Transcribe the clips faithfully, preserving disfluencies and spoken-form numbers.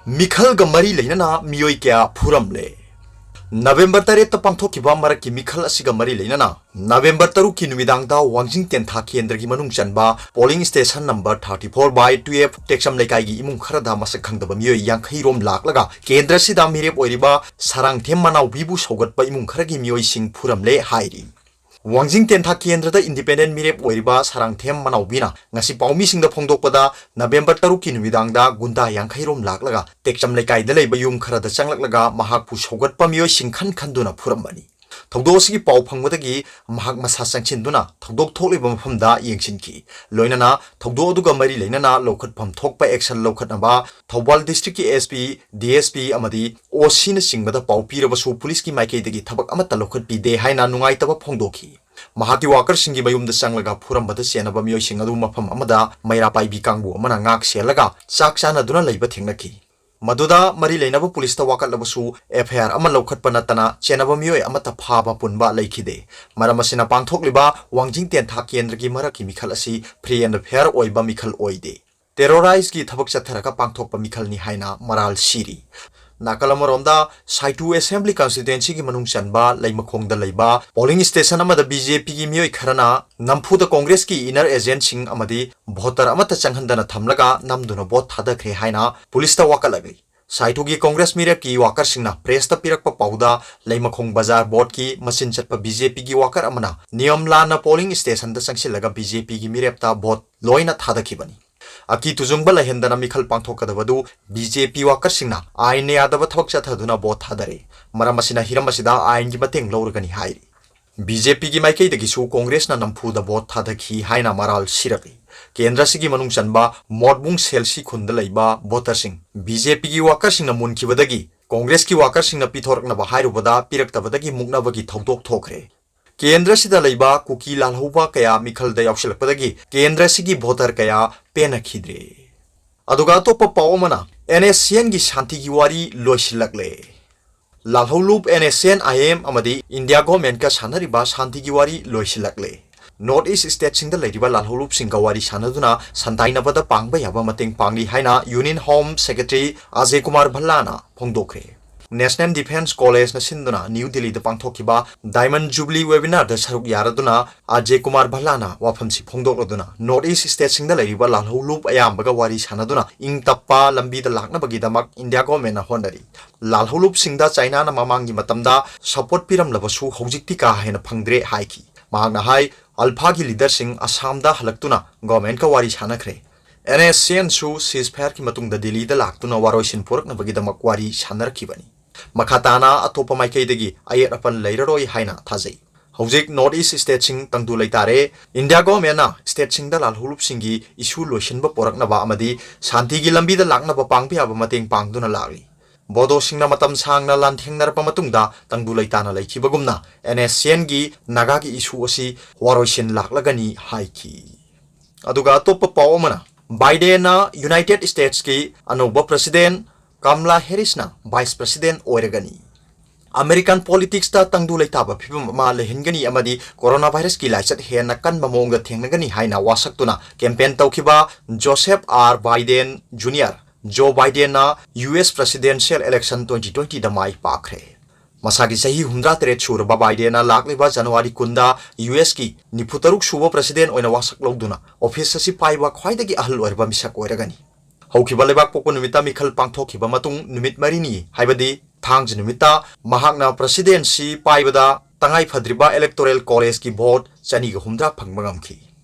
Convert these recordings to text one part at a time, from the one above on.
ꯃꯤꯈꯜꯒ ꯃꯔꯤ ꯂꯩꯅꯅ ꯃꯤꯑꯣꯏ ꯀꯌꯥ ꯐꯨꯔꯝꯂꯦ꯫ ꯅꯕꯦꯝꯕꯔ ꯇꯔꯦꯠꯇ ꯄꯥꯡꯊꯣꯛꯈꯤꯕ ꯃꯔꯛꯀꯤ ꯃꯤꯈꯜ ꯑꯁꯤꯒ ꯃꯔꯤ ꯂꯩꯅꯅ ꯅꯕꯦꯝꯕꯔ ꯇꯔꯨꯛꯀꯤ ꯅꯨꯃꯤꯗꯥꯡꯗ ꯋꯥꯡꯖꯤꯡ ꯇꯦꯟꯊꯥ ꯀꯦꯟꯗ꯭ꯔꯒꯤ ꯃꯅꯨꯡ ꯆꯟꯕ polling station number thirty four by twelve ꯇꯦꯛꯆꯝ ꯂꯩꯀꯥꯏꯒꯤ ꯏꯃꯨꯡ ꯈꯔꯗ ꯃꯁꯛ ꯈꯪꯗꯕ ꯃꯤꯑꯣꯏ ꯌꯥꯡꯈꯩ ꯔꯣꯝ ꯂꯥꯛꯂꯒ ꯀꯦꯟꯗ꯭ꯔꯁꯤꯗ ꯃꯤꯔꯦꯞ ꯑꯣꯏꯔꯤꯕ ꯁꯔꯥꯡꯊꯦꯝ ꯃꯅꯥꯎꯕꯤꯕꯨ ꯁꯧꯒꯠꯄ ꯏꯃꯨꯡ ꯈꯔꯒꯤ ꯃꯤꯑꯣꯏꯁꯤꯡ ꯐꯨꯔꯝꯂꯦ ꯍꯥꯏꯔꯤ꯫ ꯋꯥꯡꯖꯤꯡ ꯇꯦꯟꯊꯥ ꯀꯦꯟꯗ꯭ꯔꯗ independent ꯃꯤꯔꯦꯞ ꯑꯣꯏꯔꯤꯕ ꯁꯔꯥꯡꯊꯦꯝ ꯃꯅꯥꯎꯕꯤꯅ ꯉꯁꯤ ꯄꯥꯎꯃꯤꯁꯤꯡꯗ ꯐꯣꯡꯗꯣꯛꯄꯗ, ꯅꯕꯦꯝꯕꯔ ꯇꯔꯨꯛꯀꯤ ꯅꯨꯃꯤꯗꯥꯡꯗ ꯒꯨꯟꯗꯥ ꯌꯥꯡꯈꯩ ꯔꯣꯝ ꯂꯥꯛꯂꯒ ꯇꯦꯛꯆꯝ ꯂꯩꯀꯥꯏꯗ ꯂꯩꯕ ꯌꯨꯝ ꯈꯔꯗ ꯆꯪꯂꯛꯂꯒ ꯃꯍꯥꯛꯄꯨ ꯁꯧꯒꯠꯄ ꯃꯤꯑꯣꯏꯁꯤꯡ ꯈꯟ ꯈꯟꯗꯨꯅ ꯐꯨꯔꯝꯕꯅꯤ꯫ ꯊꯧꯗꯣꯛ ꯑꯁꯤꯒꯤ ꯄꯥꯎ ꯐꯪꯕꯗꯒꯤ ꯃꯍꯥꯛ ꯃꯁꯥ ꯆꯪꯁꯤꯟꯗꯨꯅ ꯊꯧꯗꯣꯛ ꯊꯣꯛꯂꯤꯕ ꯃꯐꯝꯗ ꯌꯦꯡꯁꯤꯟꯈꯤ꯫ ꯂꯣꯏꯅꯅ ꯊꯧꯗꯣꯛ ꯑꯗꯨꯒ ꯃꯔꯤ ꯂꯩꯅꯅ ꯂꯧꯈꯠꯐꯝ ꯊꯣꯛꯄ action ꯂꯧꯈꯠꯅꯕ ꯊꯧꯕꯥꯜ district ꯀꯤ SP, DSP ꯑꯃꯗꯤ OC ꯅꯆꯤꯡꯕꯗ ꯄꯥꯎ ꯄꯤꯔꯕꯁꯨ ꯄꯨꯂꯤꯁꯀꯤ ꯃꯥꯏꯀꯩꯗꯒꯤ ꯊꯕꯛ ꯑꯃꯠꯇ ꯂꯧꯈꯠꯄꯤꯗꯦ ꯍꯥꯏꯅ ꯅꯨꯡꯉꯥꯏꯇꯕ ꯐꯣꯡꯗꯣꯛꯈꯤ꯫ ꯃꯍꯥꯛꯀꯤ workerꯁꯤꯡꯒꯤ ꯃꯌꯨꯝꯗ ꯆꯪꯂꯒ ꯐꯨꯔꯝꯕꯗ ꯆꯦꯟꯅꯕ ꯃꯤꯑꯣꯏꯁꯤꯡ ꯑꯗꯨ ꯃꯐꯝ ꯑꯃꯗ ꯃꯩꯔꯥ ꯄꯥꯏꯕꯤ ꯀꯥꯡꯕꯨ ꯑꯃꯅ ꯉꯥꯛ ꯁꯦꯜꯂꯒ ꯆꯥꯛ ꯆꯥꯅꯗꯨꯅ ꯂꯩꯕ ꯊꯦꯡꯅꯈꯤ꯫ ꯃꯗꯨꯗ ꯃꯔꯤ ꯂꯩꯅꯕ ꯄꯨꯂꯤꯁꯇ ꯋꯥꯀꯠꯂꯕꯁꯨ FIR ꯑꯃ ꯂꯧꯈꯠꯄ ꯅꯠꯇꯅ ꯆꯦꯟꯅꯕ ꯃꯤꯑꯣꯏ ꯑꯃꯠꯇ ꯐꯥꯕ ꯄꯨꯟꯕ ꯂꯩꯈꯤꯗꯦ꯫ ꯃꯔꯝ ꯑꯁꯤꯅ ꯄꯥꯡꯊꯣꯛꯂꯤꯕ ꯋꯥꯡꯖꯤꯡ ꯇꯦꯟꯊꯥ ꯀꯦꯟꯗ꯭ꯔꯒꯤ ꯃꯔꯛꯀꯤ ꯃꯤꯈꯜ ꯑꯁꯤ free and fair ꯑꯣꯏꯕ ꯃꯤꯈꯜ ꯑꯣꯏꯗꯦ꯫ Terrorizeꯀꯤ ꯊꯕꯛ ꯆꯠꯊꯔꯒ ꯄꯥꯡꯊꯣꯛꯄ ꯃꯤꯈꯜꯅꯤ ꯍꯥꯏꯅ ꯃꯔꯥꯜ ꯁꯤꯔꯤ꯫ ꯅꯥꯀꯜ ꯑꯃꯔꯣꯝꯗ, ꯁꯥꯏꯇꯨ Assembly Constituencyꯒꯤ ꯃꯅꯨꯡ ꯆꯟꯕ ꯂꯩꯃꯈꯣꯡꯗ ꯂꯩꯕ polling station ꯑꯃꯗ BJPꯒꯤ ꯃꯤꯑꯣꯏ ꯈꯔꯅ ꯅꯝꯐꯨꯗ Congressꯀꯤ inner agentꯁꯤꯡ ꯑꯃꯗꯤ voter ꯑꯃꯠꯇ ꯆꯪꯍꯟꯗꯅ ꯊꯝꯂꯒ ꯅꯝꯗꯨꯅ vote ꯊꯥꯗꯈ꯭ꯔꯦ ꯍꯥꯏꯅ ꯄꯨꯂꯤꯁꯇ ꯋꯥꯀꯠꯂꯛꯂꯤ꯫ ꯁꯥꯏꯇꯨꯒꯤ Congress ꯃꯤꯔꯦꯞꯀꯤ workerꯁꯤꯡꯅ pressꯇ ꯄꯤꯔꯛꯄ ꯄꯥꯎꯗ, ꯂꯩꯃꯈꯣꯡ ꯕꯖꯥꯔ ꯕꯣꯔꯗꯀꯤ ꯃꯆꯤꯟ ꯆꯠꯄ BJPꯒꯤ worker ꯑꯃꯅ ꯅꯤꯌꯝ ꯂꯥꯟꯅ polling stationꯗ ꯆꯪꯁꯤꯜꯂꯒ BJPꯒꯤ ꯃꯤꯔꯦꯞꯇ vote ꯂꯣꯏꯅ ꯊꯥꯗꯈꯤꯕꯅꯤ꯫ ꯑꯀꯤ ꯇꯨꯖꯨꯡꯕ ꯂꯩꯍꯟꯗꯅ ꯃꯤꯈꯜ ꯄꯥꯡꯊꯣꯛꯀꯗꯕꯗꯨ BJP workerꯁꯤꯡꯅ ꯑꯥꯏꯟꯅ ꯌꯥꯗꯕ ꯊꯕꯛ ꯆꯠꯊꯗꯨꯅ vote ꯊꯥꯗꯔꯦ꯫ ꯃꯔꯝ ꯑꯁꯤꯅ ꯍꯤꯔꯝ ꯑꯁꯤꯗ ꯑꯥꯏꯟꯒꯤ ꯃꯇꯦꯡ ꯂꯧꯔꯒꯅꯤ ꯍꯥꯏꯔꯤ꯫ BJPꯒꯤ ꯃꯥꯏꯀꯩꯗꯒꯤꯁꯨ Congressꯅ ꯅꯝꯐꯨꯗ vote ꯊꯥꯗꯈꯤ ꯍꯥꯏꯅ ꯃꯔꯥꯜ ꯁꯤꯔꯛꯂꯤ꯫ ꯀꯦꯟꯗ꯭ꯔ ꯑꯁꯤꯒꯤ ꯃꯅꯨꯡ ꯆꯟꯕ ꯃꯣꯠꯕꯨꯡ ꯁꯦꯜꯁꯤ ꯈꯨꯟꯗ ꯂꯩꯕ voterꯁꯤꯡ BJPꯒꯤ workerꯁꯤꯡꯅ ꯃꯨꯟꯈꯤꯕꯗꯒꯤ Congressꯀꯤ workerꯁꯤꯡꯅ ꯄꯤꯊꯣꯔꯛꯅꯕ ꯍꯥꯏꯔꯨꯕꯗ ꯄꯤꯔꯛꯇꯕꯗꯒꯤ ꯃꯨꯛꯅꯕꯒꯤ ꯊꯧꯗꯣꯛ ꯊꯣꯛꯈ꯭ꯔꯦ꯫ ꯀꯦꯟꯗ꯭ꯔꯁꯤꯗ ꯂꯩꯕ ꯀꯨꯀꯤ ꯂꯥꯜꯍꯧꯕ ꯀꯌꯥ ꯃꯤꯈꯜꯗ ꯌꯥꯎꯁꯤꯜꯂꯛꯄꯗꯒꯤ ꯀꯦꯟꯗ꯭ꯔ ꯑꯁꯤꯒꯤ voter ꯀꯌꯥ ꯄꯦꯟꯅꯈꯤꯗ꯭ꯔꯦ꯫ ꯑꯗꯨꯒ ꯑꯇꯣꯞꯄ ꯄꯥꯎ ꯑꯃꯅ, NSCNꯒꯤ ꯁꯥꯟꯇꯤꯒꯤ ꯋꯥꯔꯤ ꯂꯣꯏꯁꯤꯜꯂꯛꯂꯦ꯫ ꯂꯥꯜꯍꯧꯂꯨꯞ NSCN IM ꯑꯃꯗꯤ India governmentꯀ ꯁꯥꯟꯅꯔꯤꯕ ꯁꯥꯟꯇꯤꯒꯤ ꯋꯥꯔꯤ ꯂꯣꯏꯁꯤꯜꯂꯛꯂꯦ꯫ North East stateꯁꯤꯡꯗ ꯂꯩꯔꯤꯕ ꯂꯥꯜꯍꯧꯂꯨꯞꯁꯤꯡꯒ ꯋꯥꯔꯤ ꯁꯥꯟꯅꯗꯨꯅ ꯁꯟꯗꯥꯏꯅꯕꯗ ꯄꯥꯡꯕ ꯌꯥꯕ ꯃꯇꯦꯡ ꯄꯥꯡꯂꯤ ꯍꯥꯏꯅ Union Home Secretary Ajay Kumar Bhalla ꯅ ꯐꯣꯡꯗꯣꯛꯈ꯭ꯔꯦ꯫ National Defence College ꯅ ꯁꯤꯟꯗꯨꯅ ꯅ꯭ꯌꯨ ꯗꯤꯜꯂꯤꯗ ꯄꯥꯡꯊꯣꯛꯈꯤꯕ Diamond Jubilee webinar ꯗ ꯁꯔꯨꯛ ꯌꯥꯔꯗꯨꯅ Ajay Kumar Bhalla ꯅ ꯋꯥꯐꯝꯁꯤ ꯐꯣꯡꯗꯣꯛꯂꯗꯨꯅ North East stateꯁꯤꯡꯗ ꯂꯩꯔꯤꯕ ꯂꯥꯜꯍꯧꯂꯨꯞ ꯑꯌꯥꯝꯕꯒ ꯋꯥꯔꯤ ꯁꯥꯟꯅꯗꯨꯅ ꯏꯪ ꯇꯞꯄ ꯂꯝꯕꯤꯗ ꯂꯥꯛꯅꯕꯒꯤꯗꯃꯛ India government ꯅ ꯍꯣꯠꯅꯔꯤ꯫ ꯂꯥꯜꯍꯧꯂꯨꯞꯁꯤꯡꯗ ꯆꯥꯏꯅꯥꯅ ꯃꯃꯥꯡꯒꯤ ꯃꯇꯝꯗ support ꯄꯤꯔꯝꯂꯕꯁꯨ ꯍꯧꯖꯤꯛꯇꯤ ꯀꯥ ꯍꯦꯟꯅ ꯐꯪꯗ꯭ꯔꯦ ꯍꯥꯏꯈꯤ꯫ ꯃꯍꯥꯛꯅ ꯍꯥꯏ, ꯑꯜꯐꯥꯒꯤ leaderꯁꯤꯡ ꯑꯁꯥꯝꯗ ꯍꯜꯂꯛꯇꯨꯅ government ꯀ ꯋꯥꯔꯤ ꯁꯥꯟꯅꯈ꯭ꯔꯦ꯫ NSCN ꯁꯨ ceasefire ꯀꯤ ꯃꯇꯨꯡꯗ ꯗꯤꯜꯂꯤꯗ ꯂꯥꯛꯇꯨꯅ ꯋꯥꯔꯣꯏꯁꯤꯟ ꯄꯨꯔꯛꯅꯕꯒꯤꯗꯃꯛ ꯋꯥꯔꯤ ꯁꯥꯟꯅꯔꯛꯈꯤꯕꯅꯤ꯫ ꯃꯈꯥ ꯇꯥꯅ ꯑꯇꯣꯞꯄ ꯃꯥꯏꯀꯩꯗꯒꯤ ꯑꯌꯦꯠ ꯑꯄꯟ ꯂꯩꯔꯔꯣꯏ ꯍꯥꯏꯅ ꯊꯥꯖꯩ꯫ ꯍꯧꯖꯤꯛ North East stateꯁꯤꯡ ꯇꯪꯗꯨ ꯂꯩꯇꯥꯔꯦ꯫ India government ꯅ stateꯁꯤꯡꯗ ꯂꯥꯜꯍꯧꯂꯨꯞꯁꯤꯡꯒꯤ issue ꯂꯣꯏꯁꯤꯟꯕ ꯄꯨꯔꯛꯅꯕ ꯑꯃꯗꯤ ꯁꯥꯟꯇꯤꯒꯤ ꯂꯝꯕꯤꯗ ꯂꯥꯛꯅꯕ ꯄꯥꯡꯕ ꯌꯥꯕ ꯃꯇꯦꯡ ꯄꯥꯡꯗꯨꯅ ꯂꯥꯛꯂꯤ꯫ ꯕꯣꯗꯣꯁꯤꯡꯅ ꯃꯇꯝ ꯁꯥꯡꯅ ꯂꯥꯟꯊꯦꯡꯅꯔꯕ ꯃꯇꯨꯡꯗ ꯇꯪꯗꯨ ꯂꯩꯇꯥꯅ ꯂꯩꯈꯤꯕꯒꯨꯝꯅ NSCN ꯒꯤ ꯅꯥꯒꯥꯒꯤ issue ꯑꯁꯤ ꯋꯥꯔꯣꯏꯁꯤꯟ ꯂꯥꯛꯂꯒꯅꯤ ꯍꯥꯏꯈꯤ꯫ ꯑꯗꯨꯒ ꯑꯇꯣꯞꯄ ꯄꯥꯎ ꯑꯃꯅ, Biden ꯅ United States ꯀꯤ ꯑꯅꯧꯕ President, Kamala Harris ꯅ Vice President ꯑꯣꯏꯔꯒꯅꯤ꯫ American politics ꯇ ꯇꯪꯗꯨ ꯂꯩꯇꯥꯕ ꯐꯤꯕꯝ ꯑꯃ ꯂꯩꯍꯟꯒꯅꯤ ꯑꯃꯗꯤ coronavirus ꯀꯤ ꯂꯥꯏꯆꯠ ꯍꯦꯟꯅ ꯀꯟꯕ ꯃꯑꯣꯡꯗ ꯊꯦꯡꯅꯒꯅꯤ ꯍꯥꯏꯅ ꯋꯥꯁꯛꯇꯨꯅ campaign ꯇꯧꯈꯤꯕ Joseph R. Biden Junior, Joe Biden ꯅ US presidential election twenty twenty ꯗ ꯃꯥꯏ ꯄꯥꯛꯈ꯭ꯔꯦ꯫ ꯃꯁꯥꯒꯤ ꯆꯍꯤ ꯍꯨꯝꯗ꯭ꯔꯥ ꯇꯔꯦꯠ ꯁꯨꯔꯕ Biden ꯅ ꯂꯥꯛꯂꯤꯕ January ꯀꯨꯟꯗ US ꯀꯤ ꯅꯤꯐꯨ ꯇꯔꯨꯛ ꯁꯨꯕ President ꯑꯣꯏꯅ ꯋꯥꯁꯛ ꯂꯧꯗꯨꯅ office ꯑꯁꯤ ꯄꯥꯏꯕ ꯈ꯭ꯋꯥꯏꯗꯒꯤ ꯑꯍꯜ ꯑꯣꯏꯔꯕ ꯃꯤꯁꯛ ꯑꯣꯏꯔꯒꯅꯤ꯫ ꯍꯧꯈꯤꯕ ꯂꯩꯕꯥꯛ ꯄꯣꯛꯄ ꯅꯨꯃꯤꯠꯇ ꯃꯤꯈꯜ ꯄꯥꯡꯊꯣꯛꯈꯤꯕ ꯃꯇꯨꯡ ꯅꯨꯃꯤꯠ ꯃꯔꯤꯅꯤ, ꯍꯥꯏꯕꯗꯤ ꯊꯥꯡꯖ ꯅꯨꯃꯤꯠꯇ, ꯃꯍꯥꯛꯅ presidency ꯄꯥꯏꯕꯗ ꯇꯉꯥꯏ ꯐꯗ꯭ꯔꯤꯕ Electoral College ꯀꯤ vote ꯆꯅꯤꯒ ꯍꯨꯝꯗ꯭ꯔꯥ ꯐꯪꯕ ꯉꯝꯈꯤ꯫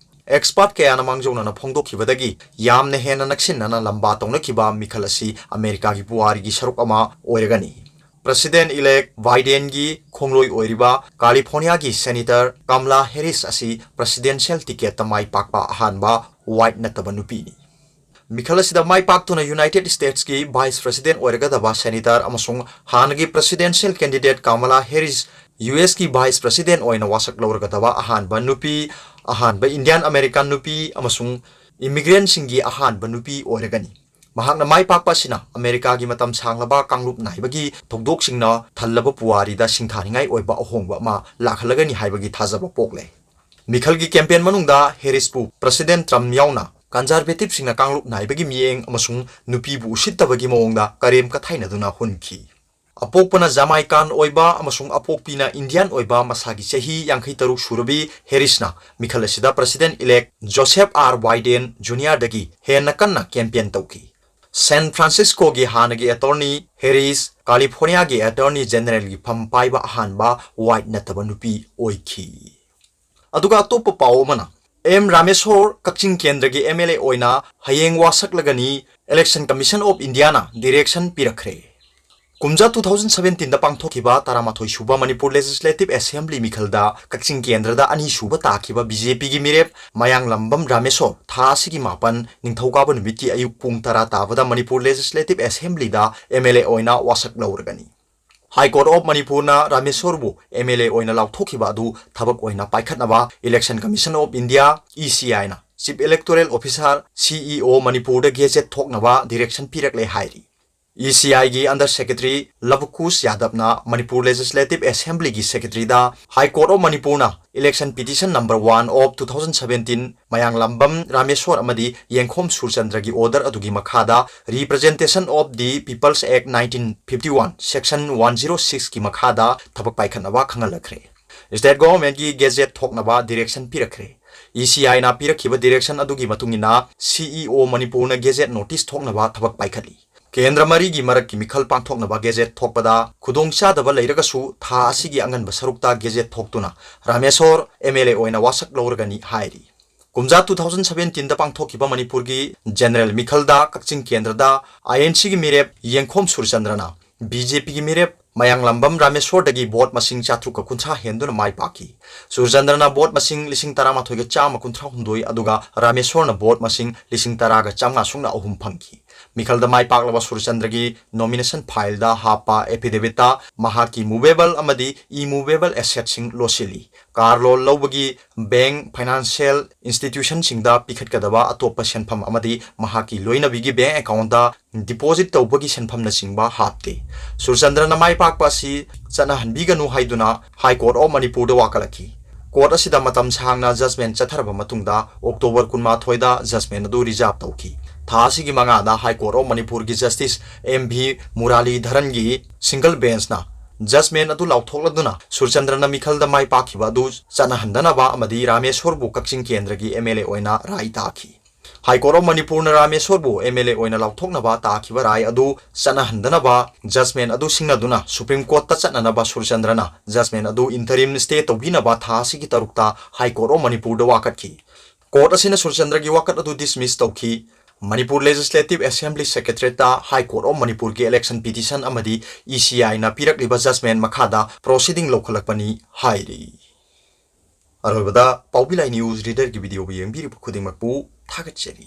Expert ꯀꯌꯥꯅ ꯃꯥꯡꯖꯧꯅꯅ ꯐꯣꯡꯗꯣꯛꯈꯤꯕꯗꯒꯤ ꯌꯥꯝꯅ ꯍꯦꯟꯅ ꯅꯛꯁꯤꯟꯅꯅ ꯂꯝꯕꯥ ꯇꯧꯅꯈꯤꯕ ꯃꯤꯈꯜ ꯑꯁꯤ ꯑꯃꯦꯔꯤꯀꯥꯒꯤ ꯄꯨꯋꯥꯔꯤꯒꯤ ꯁꯔꯨꯛ ꯑꯃ ꯑꯣꯏꯔꯒꯅꯤ꯫ President-elect Biden ꯒꯤ ꯈꯣꯡꯂꯣꯏ ꯑꯣꯏꯔꯤꯕ California ꯒꯤ Senator Kamala Harris ꯑꯁꯤ presidential ticket ꯇ ꯃꯥꯏ ꯄꯥꯛꯄ ꯑꯍꯥꯟꯕ white ꯅꯠꯇꯕ ꯅꯨꯄꯤꯅꯤ꯫ ꯃꯤꯈꯜ ꯑꯁꯤꯗ ꯃꯥꯏ ꯄꯥꯛꯇꯨꯅ United States ꯀꯤ Vice President ꯑꯣꯏꯔꯒꯗꯕ Senator ꯑꯃꯁꯨꯡ ꯍꯥꯟꯅꯒꯤ presidential candidate Kamala Harris US ꯀꯤ Vice President ꯑꯣꯏꯅ ꯋꯥꯁꯛ ꯂꯧꯔꯒꯗꯕ ꯑꯍꯥꯟꯕ ꯅꯨꯄꯤ, ꯑꯍꯥꯟꯕ Indian American ꯅꯨꯄꯤ ꯑꯃꯁꯨꯡ immigrant ꯁꯤꯡꯒꯤ ꯑꯍꯥꯟꯕ ꯅꯨꯄꯤ ꯑꯣꯏꯔꯒꯅꯤ꯫ ꯃꯍꯥꯛꯅ ꯃꯥꯏ ꯄꯥꯛꯄ ꯑꯁꯤꯅ ꯑꯃꯦꯔꯤꯀꯥꯒꯤ ꯃꯇꯝ ꯁꯥꯡꯂꯕ ꯀꯥꯡꯂꯨꯞ ꯅꯥꯏꯕꯒꯤ ꯊꯧꯗꯣꯛꯁꯤꯡꯅ ꯊꯜꯂꯕ ꯄꯨꯋꯥꯔꯤꯗ ꯁꯤꯡꯊꯥꯅꯤꯡꯉꯥꯏ ꯑꯣꯏꯕ ꯑꯍꯣꯡꯕ ꯑꯃ ꯂꯥꯛꯍꯜꯂꯒꯅꯤ ꯍꯥꯏꯕꯒꯤ ꯊꯥꯖꯕ ꯄꯣꯛꯂꯦ꯫ ꯃꯤꯈꯜꯒꯤ campaign ꯃꯅꯨꯡꯗ ꯍꯦꯔꯤꯁꯄꯨ President Trump ꯌꯥꯎꯅ conservativeꯁꯤꯡꯅ ꯀꯥꯡꯂꯨꯞ ꯅꯥꯏꯕꯒꯤ ꯃꯤꯠꯌꯦꯡ ꯑꯃꯁꯨꯡ ꯅꯨꯄꯤꯕꯨ ꯎꯁꯤꯠꯇꯕꯒꯤ ꯃꯑꯣꯡꯗ ꯀꯔꯦꯝ ꯀꯊꯥꯏꯅꯗꯨꯅ ꯍꯨꯟꯈꯤ꯫ ꯑꯄꯣꯛꯄꯅ Jamaican ꯑꯣꯏꯕ ꯑꯃꯁꯨꯡ ꯑꯄꯣꯛꯄꯤꯅ Indian ꯑꯣꯏꯕ ꯃꯁꯥꯒꯤ ꯆꯍꯤ ꯌꯥꯡꯈꯩ ꯇꯔꯨꯛ ꯁꯨꯔꯕꯤ ꯍꯦꯔꯤꯁꯅ ꯃꯤꯈꯜ ꯑꯁꯤꯗ President-elect Joseph R. Biden Juniorꯗꯒꯤ ꯍꯦꯟꯅ ꯀꯟꯅ campaign ꯇꯧꯈꯤ꯫ San Franciscoꯒꯤ ꯍꯥꯟꯅꯒꯤ attorney ꯍꯦꯔꯤꯁ Californiaꯒꯤ Attorney Generalꯒꯤ ꯐꯝ ꯄꯥꯏꯕ ꯑꯍꯥꯟꯕ white ꯅꯠꯇꯕ ꯅꯨꯄꯤ ꯑꯣꯏꯈꯤ꯫ ꯑꯗꯨꯒ ꯑꯇꯣꯞꯄ ꯄꯥꯎ ꯑꯃꯅ, ꯑꯦꯝ ꯔꯥꯃꯦꯁꯣꯔ ꯀꯛꯆꯤꯡ ꯀꯦꯟꯗ꯭ꯔꯒꯤ MLA ꯑꯣꯏꯅ ꯍꯌꯦꯡ ꯋꯥꯁꯛꯂꯒꯅꯤ, Election Commission of Indiaꯅ direction ꯄꯤꯔꯛꯈ꯭ꯔꯦ꯫ ꯀꯨꯝꯖꯥ two thousand seventeenꯗ ꯄꯥꯡꯊꯣꯛꯈꯤꯕ ꯇꯔꯥꯃꯥꯊꯣꯏ ꯁꯨꯕ ꯃꯅꯤꯄꯨꯔ Legislative Assembly ꯃꯤꯈꯜꯗ ꯀꯛꯆꯤꯡ ꯀꯦꯟꯗ꯭ꯔꯗ ꯑꯅꯤꯁꯨꯕ ꯇꯥꯈꯤꯕ BJPꯒꯤ ꯃꯤꯔꯦꯞ ꯃꯌꯥꯡꯂꯝꯕꯝ ꯔꯥꯃꯦꯁꯣꯔ ꯊꯥ ꯑꯁꯤꯒꯤ ꯃꯥꯄꯟ, ꯅꯤꯡꯊꯧꯀꯥꯕ ꯅꯨꯃꯤꯠꯀꯤ ꯑꯌꯨꯛ ꯄꯨꯡ ꯇꯔꯥ ꯇꯥꯕꯗ ꯃꯅꯤꯄꯨꯔ Legislative Assemblyꯗ MLA ꯑꯣꯏꯅ ꯋꯥꯁꯛ ꯂꯧꯔꯒꯅꯤ꯫ High Court of ꯃꯅꯤꯄꯨꯔꯅ ꯔꯥꯃꯦꯁꯣꯔꯕꯨ MLA ꯑꯣꯏꯅ ꯂꯥꯎꯊꯣꯛꯈꯤꯕ ꯑꯗꯨ ꯊꯕꯛ ꯑꯣꯏꯅ ꯄꯥꯏꯈꯠꯅꯕ Election Commission of India, ECIꯅ Chief Electoral Officer, CEO ꯃꯅꯤꯄꯨꯔꯗ gazette ꯊꯣꯛꯅꯕ direction ꯄꯤꯔꯛꯂꯦ ꯍꯥꯏꯔꯤ꯫ ECIꯒꯤ Under Secretary ꯂꯕꯀꯨꯁ ꯌꯥꯗꯕꯅ Manipur Legislative Assemblyꯒꯤ Secretaryꯗ High Court of ꯃꯅꯤꯄꯨꯔꯅ Election Petition number one of two thousand seventeen ꯃꯌꯥꯡꯂꯝꯕꯝ ꯔꯥꯃꯦꯁꯣꯔ ꯑꯃꯗꯤ ꯌꯦꯡꯈꯣꯝ ꯁꯨꯔꯆꯟꯗ꯭ꯔꯒꯤ order ꯑꯗꯨꯒꯤ ꯃꯈꯥꯗ Representation of the People's Act nineteen fifty one, Section one zero sixꯀꯤ ꯃꯈꯥꯗ ꯊꯕꯛ ꯄꯥꯏꯈꯠꯅꯕ ꯈꯪꯍꯜꯂꯛꯈ꯭ꯔꯦ꯫ State Governmentꯀꯤ gazette ꯊꯣꯛꯅꯕ direction ꯄꯤꯔꯛꯈ꯭ꯔꯦ꯫ ECIꯅ ꯄꯤꯔꯛꯈꯤꯕ direction ꯑꯗꯨꯒꯤ ꯃꯇꯨꯡ ꯏꯟꯅ CEO ꯃꯅꯤꯄꯨꯔꯅ gazette notice ꯊꯣꯛꯅꯕ ꯊꯕꯛ ꯄꯥꯏꯈꯠꯂꯤ꯫ ꯀꯦꯟꯗ꯭ꯔ ꯃꯔꯤꯒꯤ ꯃꯔꯛꯀꯤ ꯃꯤꯈꯜ ꯄꯥꯡꯊꯣꯛꯅꯕ gazette ꯊꯣꯛꯄꯗ ꯈꯨꯗꯣꯡꯆꯥꯗꯕ ꯂꯩꯔꯒꯁꯨ ꯊꯥ ꯑꯁꯤꯒꯤ ꯑꯉꯟꯕ ꯁꯔꯨꯛꯇ gazette ꯊꯣꯛꯇꯨꯅ ꯔꯥꯃꯦꯁꯣꯔ MLA ꯑꯣꯏꯅ ꯋꯥꯁꯛ ꯂꯧꯔꯒꯅꯤ ꯍꯥꯏꯔꯤ꯫ ꯀꯨꯝꯖꯥ two thousand seventeenꯗ ꯄꯥꯡꯊꯣꯛꯈꯤꯕ ꯃꯅꯤꯄꯨꯔꯒꯤ general ꯃꯤꯈꯜꯗ ꯀꯛꯆꯤꯡ ꯀꯦꯟꯗ꯭ꯔꯗ INCꯒꯤ ꯃꯤꯔꯦꯞ ꯌꯦꯡꯈꯣꯝ ꯁꯨꯔꯆꯟꯗ꯭ꯔꯅ BJPꯒꯤ ꯃꯤꯔꯦꯞ ꯃꯌꯥꯡꯂꯝꯕꯝ ꯔꯥꯃꯦꯁꯣꯔꯗꯒꯤ vote ꯃꯁꯤꯡ ꯆꯥꯇ꯭ꯔꯨꯛꯀ ꯀꯨꯟꯊ꯭ꯔꯥ ꯍꯦꯟꯗꯨꯅ ꯃꯥꯏ ꯄꯥꯛꯈꯤ꯫ ꯁꯨꯔꯆꯟꯗ꯭ꯔꯅ vote ꯃꯁꯤꯡ ꯂꯤꯁꯤꯡ ꯇꯔꯥꯃꯥꯊꯣꯏꯒ ꯆꯥꯝꯃ ꯀꯨꯟꯊ꯭ꯔꯥ ꯍꯨꯝꯗꯣꯏ ꯑꯗꯨꯒ ꯔꯥꯃꯦꯁꯣꯔꯅ vote ꯃꯁꯤꯡ ꯂꯤꯁꯤꯡ ꯇꯔꯥꯒ ꯆꯥꯝꯃꯉꯥ ꯁꯨꯞꯅ ꯑꯍꯨꯝ ꯐꯪꯈꯤ꯫ ꯃꯤꯈꯜꯗ ꯃꯥꯏ ꯄꯥꯛꯂꯕ ꯁꯨꯔꯆꯟꯗ꯭ꯔꯒꯤ nomination fileꯗ ꯍꯥꯞꯄ affidavitꯇ ꯃꯍꯥꯛꯀꯤ movable ꯑꯃꯗꯤ immovable assetꯁꯤꯡ ꯂꯣꯠꯁꯤꯜꯂꯤ꯫ Car loan ꯂꯧꯕꯒꯤ bank, financial institutionꯁꯤꯡꯗ ꯄꯤꯈꯠꯀꯗꯕ ꯑꯇꯣꯞꯄ ꯁꯦꯟꯐꯝ ꯑꯃꯗꯤ ꯃꯍꯥꯛꯀꯤ ꯂꯣꯏꯅꯕꯤꯒꯤ bank accountꯇ deposit ꯇꯧꯕꯒꯤ ꯁꯦꯟꯐꯝꯅꯆꯤꯡꯕ ꯍꯥꯞꯇꯦ꯫ ꯁꯨꯔꯆꯟꯗ꯭ꯔꯅ ꯃꯥꯏ ꯄꯥꯛꯄ ꯑꯁꯤ ꯆꯠꯅꯍꯟꯕꯤꯒꯅꯨ ꯍꯥꯏꯗꯨꯅ High Court of ꯃꯅꯤꯄꯨꯔꯗ ꯋꯥꯀꯠꯂꯛꯈꯤ꯫ Court ꯑꯁꯤꯗ ꯃꯇꯝ ꯁꯥꯡꯅ judgment ꯆꯠꯊꯔꯕ ꯃꯇꯨꯡꯗ October ꯀꯨꯟꯃꯥꯊꯣꯏꯗ judgment ꯑꯗꯨ reserve ꯇꯧꯈꯤ꯫ ꯊꯥ ꯑꯁꯤꯒꯤ ꯃꯉꯥꯗ High Court of ꯃꯅꯤꯄꯨꯔꯒꯤ Justice M V ꯃꯨꯔꯥꯂꯤꯙꯔꯟꯒꯤ single benchꯅ judgment ꯑꯗꯨ ꯂꯥꯎꯊꯣꯛꯂꯗꯨꯅ ꯁꯨꯔꯆꯟꯗ꯭ꯔꯅ ꯃꯤꯈꯜꯗ ꯃꯥꯏ ꯄꯥꯛꯈꯤꯕ ꯑꯗꯨ ꯆꯠꯅꯍꯟꯗꯅꯕ ꯑꯃꯗꯤ ꯔꯥꯃꯦꯁꯣꯔꯕꯨ ꯀꯛꯆꯤꯡ ꯀꯦꯟꯗ꯭ꯔꯒꯤ M L A ꯑꯣꯏꯅ ꯔꯥꯏ ꯇꯥꯈꯤ꯫ High Court of ꯃꯅꯤꯄꯨꯔꯅ ꯔꯥꯃꯦꯁꯣꯔꯕꯨ M L A ꯑꯣꯏꯅ ꯂꯥꯎꯊꯣꯛꯅꯕ ꯇꯥꯈꯤꯕ ꯔꯥꯏ ꯑꯗꯨ ꯆꯠꯅꯍꯟꯗꯅꯕ judgment ꯑꯗꯨ ꯁꯤꯡꯅꯗꯨꯅ Supreme Courtꯇ ꯆꯠꯅꯅꯕ ꯁꯨꯔꯆꯟꯗ꯭ꯔꯅ judgment ꯑꯗꯨ interim stay ꯇꯧꯕꯤꯅꯕ ꯊꯥ ꯑꯁꯤꯒꯤ ꯇꯔꯨꯛꯇ High Court of ꯃꯅꯤꯄꯨꯔꯗ ꯋꯥꯀꯠꯈꯤ꯫ Court ꯑꯁꯤꯅ ꯁꯨꯔꯆꯟꯗ꯭ꯔꯒꯤ ꯋꯥꯀꯠ ꯑꯗꯨ dismiss ꯇꯧꯈꯤ꯫ Manipur Legislative Assembly Secretariatꯇ High Court of ꯃꯅꯤꯄꯨꯔꯒꯤ election petition ꯑꯃꯗꯤ E C Iꯅ ꯄꯤꯔꯛꯂꯤꯕ judgment ꯃꯈꯥꯗ proceeding ꯂꯧꯈꯠꯂꯛꯄꯅꯤ ꯍꯥꯏꯔꯤ꯫ ꯑꯔꯣꯏꯕꯗ ꯄꯥꯎꯕꯤ ꯂꯥꯏ news readerꯒꯤ videoꯕꯨ ꯌꯦꯡꯕꯤꯔꯤꯕ ꯈꯨꯗꯤꯡꯃꯛꯄꯨ ꯊꯥꯒꯠꯆꯔꯤ꯫